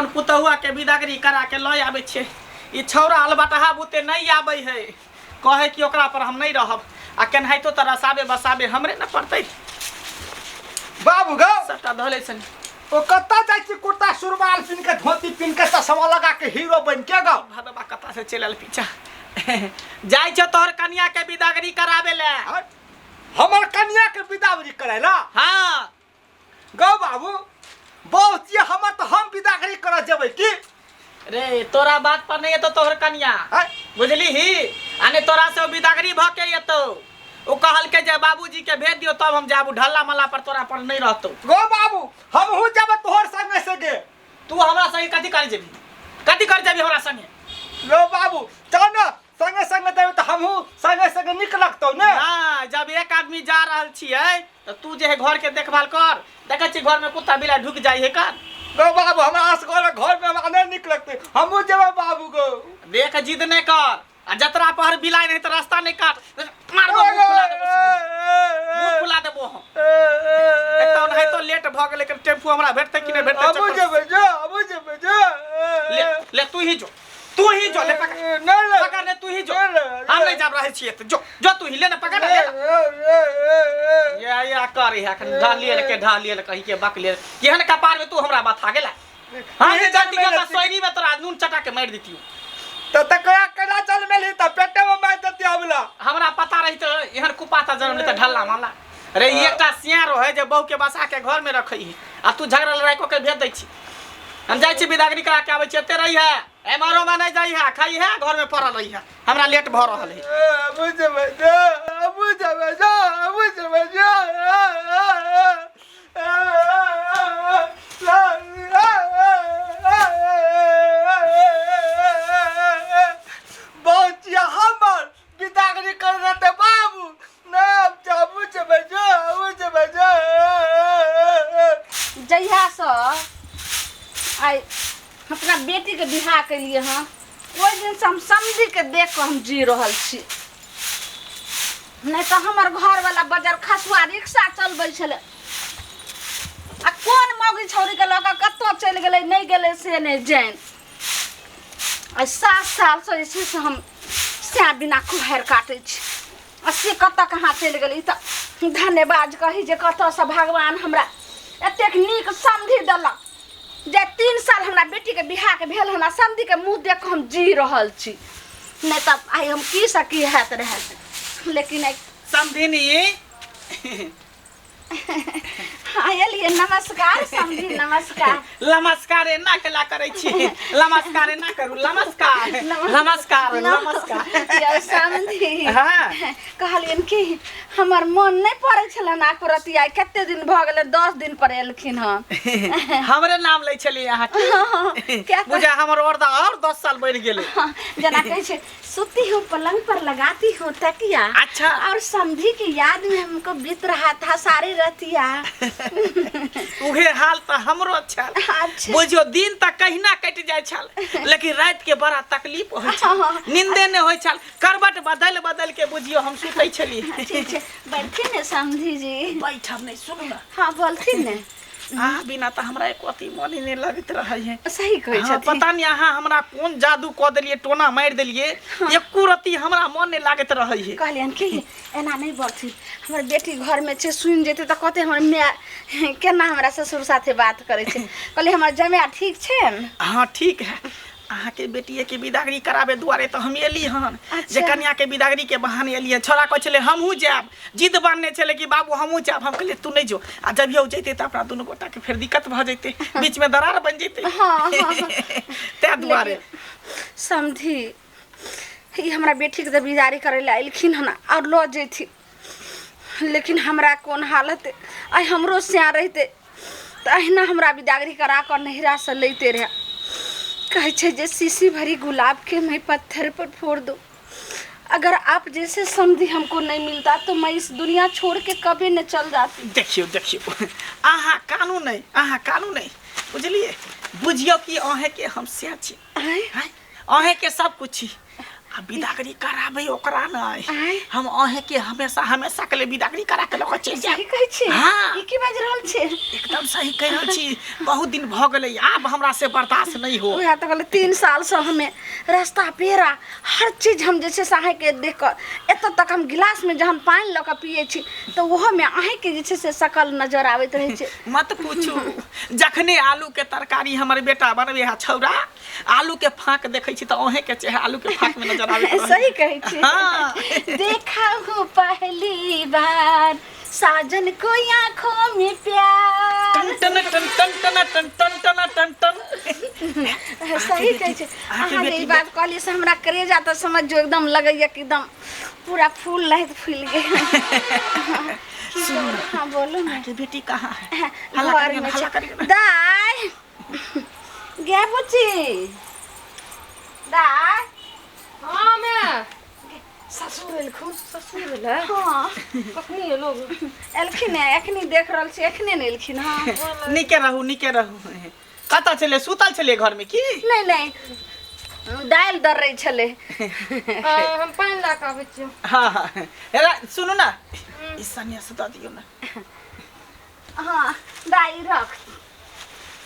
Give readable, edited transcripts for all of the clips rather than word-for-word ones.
अपन पुतहुआ के विदागरी करा के लऽ आबै छियै। ई छौड़ा अलबटहा बुते नहि आबै है, कहै कि ओकरा पर हम नहि रहब, आ केनाहितो तऽ रसाबे बसाबे हमरे ने पड़तै। बाबू गौ, सबटा धऽ लै छनि। ओ कतऽ जाइ छी कुर्ता सुरवाल पिन के, धोती पिन के, चश्मा लगा के हीरो बन के गौ? भदवा कतऽ से चलि आयल पीछा। जाइ छौ तोहर कनिया के विदागरी कराबे ले। हमर कनिया के विदागरी करे ला? हाँ। गौ बाबू, बहुत ये हमर तऽ हम विदागरी करऽ जेबै की? रे तोरा बात पर नहीं एतो तोहर कनिया। आँय? बुझली ही आ नहीं तोरा से विदागरी भऽ के एतो। ओ कहलकै जे बाबूजी के भेज दियो तब हम जाबू, ढल्ला मल्ला पर तोरा पर नहीं रहतो। गौ बाबू, हमहूँ जेबै तोहर संगे संगे। तू हमरा संगे कथी करे जेबी? कथी करे जेबी हमरा संगे? गौ बाबू, चल ने संगे संगे देबै तऽ हमहूँ संगे संगे नीक लगतौ ने। ना, जब एक आदमी जा रहल छियै तऽ तू जे है घर के देखभाल कर। देखै छी घर में कुत्ता बिलाइ ढुक जाइ है कर। गौ बाबू, हमरा असगर घर में हमरा नहीं नीक लगतै, हमहूँ जेबै बाबू गौ। देख जिद नहीं कर, आ जतरा पहर बिलाइ नहीं तऽ रास्ता नहीं काट, मारबो मुँह फुला देबो, मुँह फुला देबो हम। एक तऽ ओनाहितो लेट भऽ गेलै, टेम्पू हमरा भेटतै कि नहि भेटतै। हमहूँ जेबै जो, हमहूँ जेबै जो। ले ले, तू ही जो, तू ही जो, ले पकड़। नहीं ले। पकड़ ले, तू ही जो। नहीं ले। हम नहीं जाब रहल छियै तऽ जो जो तू ही ले ने, पकड़ ले ने। या या कर है अखन ढालिए के ढालिए कहीं के बकलिए केहन कपार में तू हमरा बथा गेला। हम जे जानती के तऽ सोयरी में तोरा नून चटा के मारि दितियौ। तऽ तकरा केना चल मेलही तऽ पेटे में मारि देती हमला। हमरा पता रही तऽ एहन कुपाता जन्म लेते ढल्ला माला रे। ई एकटा सियार है जे बहू के बसा के घर में रखै है, आ तू झगड़ा लड़ाई कऽ के भेज दै छी। हम जाइ छी विदागरी करा के आबै छी, एते रही है, एम्हरो में नहीं जाइ है, खाई है, घर में पड़ल रही है। हमरा लेट भऽ रहल है। बच्चिया हमर विदागरी कर रहते बाबू जहियासँ आइ अपना बेटीके बियाह केलियै हँ, ओहि दिनसँ हम समधिके देख कऽ हम जी रहल छी। नहि तऽ हमर घरवला बजर खसुआ रिक्शा चलबै छलै, आ कोन मौगी छौरीके लऽ कऽ कतऽ चलि गेलै नहि गेलै से नहि जानि। आइ 7 सालसँ जे छै से हम सएह बिना कुहरि काटै छी, आ से कतऽ कहाँ चलि गेलै। ई तऽ धन्यवाद कही जे कतऽसँ भगवान हमरा एतेक नीक समधि देलक जे 3 साल हमरा बेटीके बियाहके भेल हन, आ समधिके मुँह देख कऽ हम जी रहल छी। नहि तऽ आइ हम की से की हैत रहए, लेकिन आइ समधिनी। हाँ, एलियै। नमस्कार समधी, नमस्कार। नमस्कार एना केला करै छी? नमस्कार एना करू, नमस्कार नमस्कार नमस्कार। यौ समधी। हाँ। कहलियनि कि हमर मन नहि पड़ै छलनि आको रति, आइ कते दिन भऽ गेलै, 10 दिन पर एलखिन हन। हमरे नाम लै छलियै अहाँ की? किया तऽ- बुझा हमर औरदा और 10 साल बढ़ि गेलै। हाँ, जेना कहै छै, सोती हूँ पलंग पर लगाती हूँ तकिया। अच्छा। और समधी की याद में हमको बीत रहा था सारी रतिया। उहे हाल तऽ हमरो छल। अच्छा। बुझियो दिन तऽ कहिना कटि जाइ छल, लेकिन राति के बड़ा तकलीफ होइ छल। हाँ। नींदे नहि होइ छल, करबट बदलि बदलि के बुझियो हम सुतै छली। ठीक छै, बैठथिन ने समधी जी। बैठब नहि, सुनू ने। हाँ, बोलथिन ने। अहाँ बिना तऽ हमरा एको अथी मन नहि लगैत रहै है। सही कहै हाँ, छथिन। पता नहि अहाँ हमरा कोन जादू कऽ देलियै, टोना मारि देलियै, एको रत्ती हमरा मन नहि लागैत रहै है। कहलियनि कि एना नहि बोलथिन, हमर बेटी घरमे छै, सुनि जेतै तऽ कहतै हमर माय केना हमरा ससुर साथे बात करै छै। कहलियै हमर जमाय ठीक छै? हाँ ठीक है। अहाँके बेटिएके विदागरी कराबे दुआरे तऽ हम एली हन। अच्छा। जे कन्याके विदागरीके बहाने एली हन। छोड़ा कहै छलै हमहूँ जायब, जिद बान्हने छलै कि बाबू हमहूँ जायब। हम कहलियै तू नहि जो, आ जब यौ जैतै तऽ अपना दुनू गोटाके फेर दिक्कत भऽ जैतै, बीचमे दरार बनि जैतै। हाँ, हाँ। ताहि दुआरे। लेकिन समधी, ई हमरा बेटीके तऽ बिदारी करै लए एलखिन हन आओर लऽ जैथिन, लेकिन हमरा कोन हालत। आइ हमरो स्या रहितै तऽ अहिना हमरा बिदागरी करा कऽ नैहरासँ लैते रहए। कहै छै जे शीशी भरी गुलाब के मैं पत्थर पर फोड़ दूँ, अगर आप जैसे समधी हमको नहीं मिलता तो मैं इस दुनिया छोड़ के कभी न चल जाती। देखियौ देखियौ, अहाँ कानू नहि, अहाँ कानू नहि, बुझलियै? बुझियौ कि अहेँके हम सएह छी। आँय? आँय? अहेँके सब कुछ छी। आ बिदागरी कराबै ओकरा नहि। आँय? हम अहें के हमेशा हमेशा के लिए बिदागरी करा के लऽ कऽ चलि सही जायब। कहै छी? हाँ। ई की बाजि रहल छी? एकदम सही कहि रहल छी। बहुत दिन भऽ गेलै, आब हमरा से बर्दाश्त नहि हो। उएह तऽ कहलियै, 3 सालसँ हमे रास्ता पेड़ा हर चीज हम जे छै से अहाँके देख कऽ, एतऽ तक हम गिलासमे जहन पानि लऽ कऽ पियै छी तऽ ओहोमे अहीँके जे छै से शकल नजर आबैत रहै छै। मत पूछू, जखने आलू के तरकारी हमर बेटा बनबै है छौड़ा, आलू के फाँक देखै छी तऽ अहें के चेहरा आलू के फाँक में नजर आबैत रहै। सही कहै छी। हाँ। देखा हूँ पहली बार साजन को आंखों में प्यार। टन टन टन टन टन टन टन टन टन टन। सही कहै छी। अहाँके अहाँ जे ई बेटी बात कहलियै से हमरा करेजा तऽ समझियौ एकदम लगैया कि एकदम पूरा फूल लहत फूलि गेल। हाँ, बोलू ने। अहाँके बेटी कहाँ है? हल्ला घर करियौ ने, में हल्ला छै। करियौ ने। दाय गे, बुच्ची दाय। हाँ मैं ससुर एलखुन। ससुर एलै? हाँ। कखनी एलो? एलखिन हे, एखनी देख रहल छी, एखने ने एलखिन। हाँ। नीके रहू, नीके रहू। कतऽ छलै? सुतल छलै घरमे की? नहि नहि, दालि दर्रै छलै। हम पानि लए कऽ आबै छियै। हाँ हाँ, हेरा सुनू ने, ई सनिया से दऽ दियौ ने। हाँ दाइ, रख।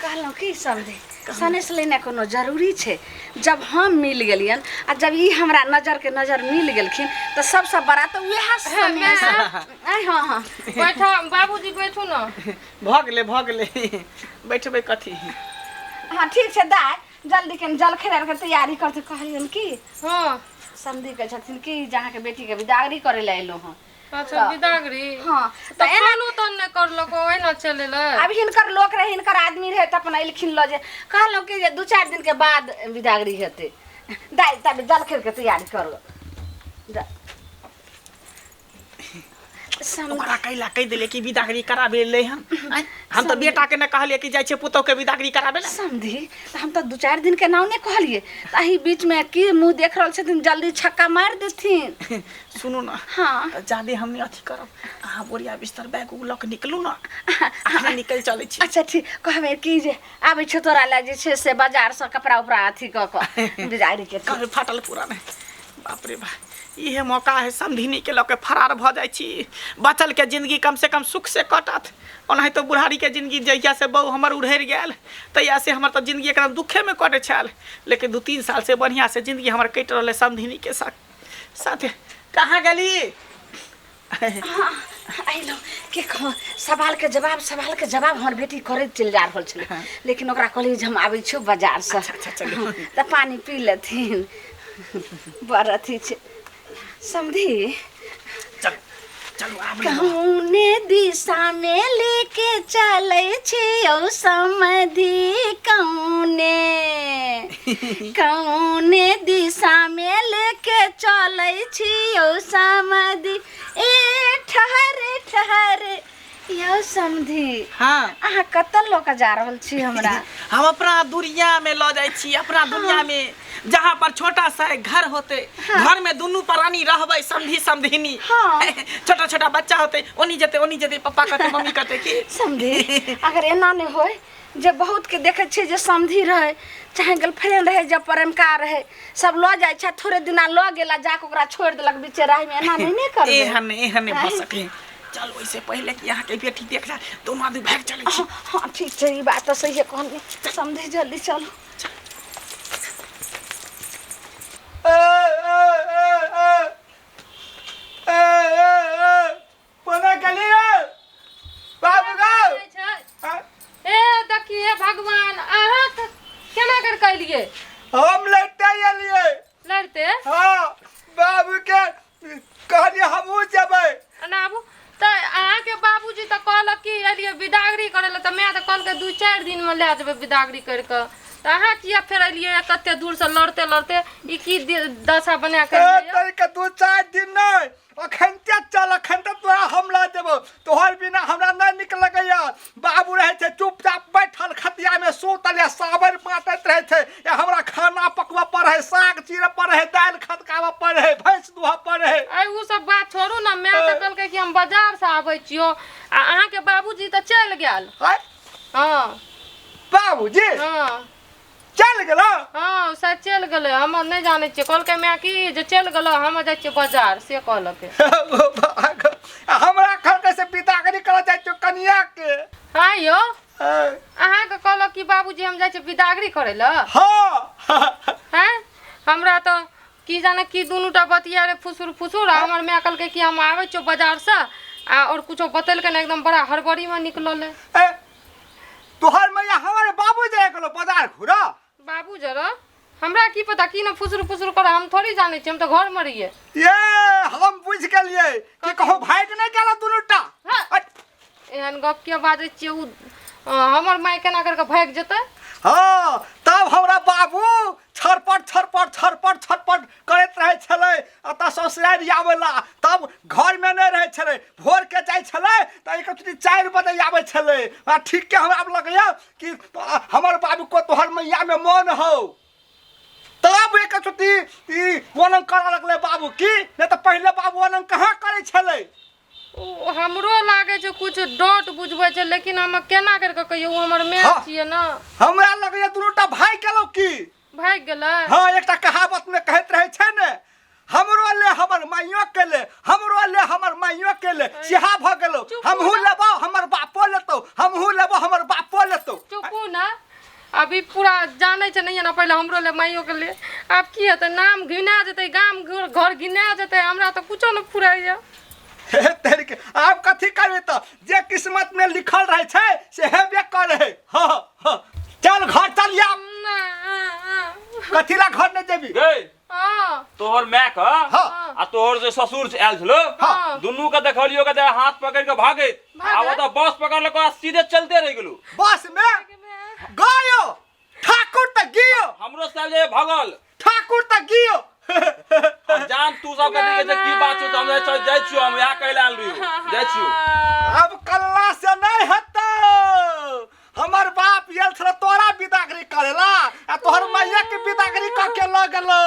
कहलहुँ की समझे, सनेस लेनाइ कोनो जरूरी छै? जब हम मिल गेलियन आ जब ई हमरा नजर के नजर मिल गेलखिन तऽ सबसँ बड़ा तऽ उएह सनेस। आँय, हाँ हाँ। बैठो बाबूजी, बैठू ने। भऽ गेलै, भऽ गेलै, बैठबै कथी? हाँ, ठीक छै दाइ, जल्दी कनि जलखै आरके तैयारी करते। कहलियन की, समधी कहै छथिन कि जे अहाँके बेटीके बिदागरी करै लए एलहुँ हँ। अच्छा, बिदागरी? हाँ। तऽ तऽ एना खानो तन नहि करलको, ओहिना चलि एलै? आब हिनकर लोक रहै, हिनकर आदमी रहै तऽ अपन एलखिन लऽ जे। कहलहुँ कि जे 2-4 दिनके बाद बिदागरी हेतै। दाइ, तब जलखैके तैयारी करू। ओकरा कैला कहि देलियै कि बिदागरी कराबे ले हम? आँय, हम तऽ बेटा के ने कहलियै कि जाइ छियै पुतोह के बिदागरी कराबे ले। समधी, तऽ हम तऽ 2-4 दिनके नाम नहि कहलियै, तऽ एहि बीचमे की मुँह देख रहल छथिन, जल्दी छक्का मारि देथिन। सुनू ने। हाँ। तऽ जादे हम नहि अथी करब, अहाँ बोरिया बिस्तर बैग उग लऽ के निकलू ने, अखने निकलि चलै छी। अच्छा ठीक, कहबै कि जे आबै छौ तोरा लए जे छै से बाजारसँ कपड़ा उपड़ा अथी कऽ कऽ बिदागरीके। कहबै फाटल पूरा नहि। बाप रे बा, इहे मौका है, समधिनी के लऽ के फरार भऽ जाइ छी। बचल के जिंदगी कम से कम सुख से कटत। ओनाहितो बुढ़ारी के जिंदगी, जहिया से बहू हमर उड़हरि गेल तहिया से हमर तऽ जिंदगी एकदम दुखे में कटै छल, लेकिन 2-3 साल से बढ़िया से जिंदगी हमर कटि रहल है समधिनी के साथ साथे। कहाँ गेली? अइलहुँ। के कहूँ, सवालके जवाब, सवालके जवाब हमर बेटी करैत चलि जा रहल छलै, लेकिन ओकरा कहलियै जे हम आबै छियौ बाजारसँ। अच्छा, चलू। तऽ पानि पी लेथिन। बड़ अथी छै समधी। चलू चलू, आब नहि। कौने दिशा में लेके चलै छियौ समधी, कौने कौने दिशा में लेके चलै छियौ समधी? ए ठहरे ठहरे यौ समधी। हाँ। अहाँ कतऽ लऽ कऽ जा रहल छी हमरा? हम अपना दुनिया में लऽ जाइ छी, अपना दुनिया में, जहाँ पर छोटा सा एक घर होते, घर में दुनू प्राणी रहबै, समधी समधिनी। छोटा छोटा बच्चा होते, ओनी जेते ओनी जेते, पप्पा कहते, मम्मी कहते की। समधी, अगर एना नहि होय जे बहुत के देखै छियै जे समधी रहै चाहे गर्लफ्रेंड रहै, जब प्रेमका रहै, सब लऽ जाइ छै, थोड़े दिना लऽ गेला, जाके ओकरा छोड़ि देलक बीचे राहमे, एना नहि ने करबै? एहन एहन नहि भऽ सके। चल, ओइसे पहिले कि अहाँके बेटी देख जाए, दोनों आदमी भागि चलै छी। हाँ, ठीक छै, ई बात तऽ सहिए कहलियै समधी, जल्दी चलू। ए ए ए ए ए ए ए कोना गेली रे बाबू गौ? छै। ए देखिए भगवान, अहाँ तऽ केना कर कलियै? हम लड़ते एलियै। लड़ते? हाँ, बाबू के कहलियै हमहूँ जेबै। ना आबू तऽ अहाँके बाबूजी तऽ कहलक कि एलियै बिदागरी करै लए, तऽ माय तऽ कहलकै 2-4 दिनमे लए जेबै बिदागरी करि कऽ, तऽ अहाँ किया फेर एलियै कते दूरसँ लड़ते लड़ते? ई की दशा बना कऽ ए एलियै? तरीके 2-4 दिन नहि, अखन ते चल, अखन ते तोरा हम लऽ जेबौ। तोहर बिना हमरा नहि नीक लगैया। बाबू रहै छै चुपचाप बैठल खटियामे सुतल या साबर बाँटैत रहै छै, या हमरा खाना पकबऽ पड़ै है, साग चीरऽ पड़ै है, दालि खदकाबऽ पड़ै है, भैंस दुहऽ पड़ै है। अरे ओ सब बात छोड़ू ने, माय तऽ कहलकै कि हम बाजारसँ आबै छियौ, आ अहाँके बाबूजी तऽ चलि गेल। आँय? हँ। बाबूजी? हँ। चल गेलो। हँ, शायद चलि गेलै, हम नहि जानै छियै। कहलकै माय की जे चलि गेलो, हम जाइ छियै बाजार, से कहलकै। हमरा कहलकै से बिदागरी करऽ जाइ छियौ कनिया के। हँ यौ, अहाँके कहलक कि बाबूजी हम जाइ छियै बिदागरी करै लए? हाँ। हैं, हमरा तऽ की जाने की दुनूटा बतिया रे फुसुर फुसुर। आ हमर माय कहलकै कि हम आबै छियौ बाजारसँ, आ आओर कुछो बतेलकै ने, एकदम बड़ा हड़बड़ीमे निकललै। ए, तोहर मैया हमर बाबू जाय गेलो बाजार घुरा? बाबू जरा हमरा की पता की ने फुसुर फुसुर करे, हम थोड़ी जानै छियै, हम तऽ घरमे रहियै। ये हम बुझि गेलियै कि कहूँ भागि नहि गेल दुनूटा। हाँ। एहन गप किया बाजै छियै? ओ हमर माय केना करि कऽ भागि जेतै? हाँ, तब हमरा बाबू छरपट छरपट छरपट छरपट करैत रहै छलै एतऽ ससुरारि आबैला। तब घरमे नहि रहै छलै, भोरके जाइ छलै तऽ एक 4 बजे आबै छलै। आ ठीके हमरा आब लगैया कि हमर बाबू को तोहर मैयामे मन हौ, तब एक चुटी ई वर्णन करऽ लगलै बाबू की, नहि तऽ पहिले बाबू वर्णन कहाँ करै छलै। ओ हमरो लागै छै कुछ डॉट बुझबै छै, लेकिन हम केना करि कऽ कहियौ, ओ हमर माय छियै ने। हमरा लगैया दुनूटा भाइ गेलौ की भागि गेलै। हाँ, एकटा कहावत में कहैत रहै छै ने, हमरो ले हमर माइयो के ले, हमरो ले हमर माइयो के ले, सेहा भऽ गेलौ। चुप हमहूँ हो जा। लेबौ हमर बापो लेतौ, हमहूँ लेबौ हमर बापो लेतौ। चुपू ना, अभी पूरा जानै छै नहीं ने, पहिले हमरो ले माइयो के ले। आब की हेतै? नाम घिना जेतै, गाम घर घर घिना जेतै, हमरा तऽ कुछो नहि फुराइया। हे तेरी के, आब कथी करबै? तऽ जे किस्मत में लिखल रहै छै से हेबे करै। हाँ हाँ, चल घर चल। या कथी ला घर नहीं जेबी? गई हाँ। तोहर माय के हाँ। आ तोहर जे ससुर से आयल छलो, हाँ। दुनू के देखलियो के हाथ पकड़ के भागैत, आ भागैत? ओतऽ बस पकड़लको आ सीधे चलते रहि गेलू। बस में गयो ठाकुर तऽ गियो। हमरो सब जे भगल ठाकुर तऽ गियो। अब जान तू सब कथी के की बात छौ, तऽ हम चल जाइ छियो, हम इएह कहै लए आयल रहियो, जाइ छियो। अब कल्ला से नहीं हेतौ। हमर बाप गेल छल तोरा बिदागरी करेला आ तोहर मैया के बिदागरी कऽ के लऽ गेलो।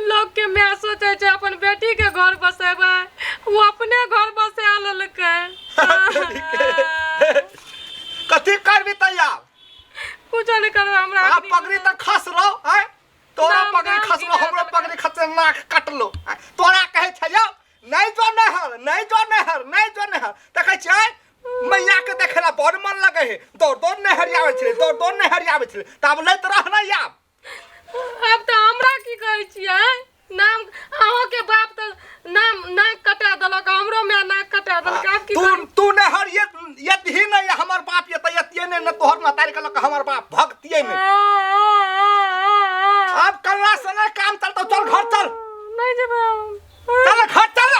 लोग के माय सोचे छै अपन बेटी के घर बसेबै, ओ अपने घर बसा लेलकै। कथी करबी तैयार? कुछो नहि करबै हमरा। आ पगड़ी तऽ खसलो आय, तोरा नाम पगड़ी गाम खसलो, गिरा हमरो देलकै। पगड़ी खसलो, नाक कटलो। आँय, तोरा कहै छै यौ नहीं जो नहर, नहीं जो नहर, नहीं जो नहर, तऽ कहै छै आँय, मैया के देखे ला बड़ मन लगे है, दौड़ दौड़ नहर आबै छलै, दौड़ दौड़ नहर आबै छलै, तऽ आब लैत रह नहि आब। आब तऽ हमरा की कहै छियै? नाम अहाँके बाप तऽ नाम नाक कटा देलक, हमरो माय नाक कटा देलक, आब की तू करी? तू नहर ये यत ही नहीं, हमर बाप ये तऽ यतिये नहीं ने, तोहर महतारी कहलक हमर बाप भक्तिये नहीं। आब कल्ला से नहीं काम चलतो, चल घर चल। नहीं जेबै हम। चल घर चल।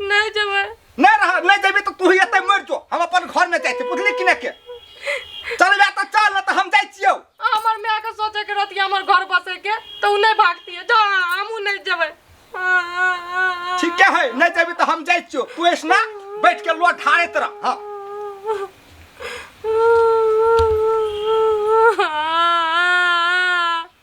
नहीं जेबै। नहीं रह, नहीं जेबी तऽ तू ही एतै मरि जो, हम अपन घर में जाइ छी, बुझली कि नहि के? चल जा तऽ चल, नहि तऽ हम जाइ छियौ। हमर माय के सोचे के रहती हमर घर बसे के तऽ उ नहीं भागती। जा, हमहूँ नहीं जेबै। ठीक है, नहीं जेबी तऽ हम जाइ छियौ, तू ऐसना बैठ के लोट ढारैत रह। हाँ।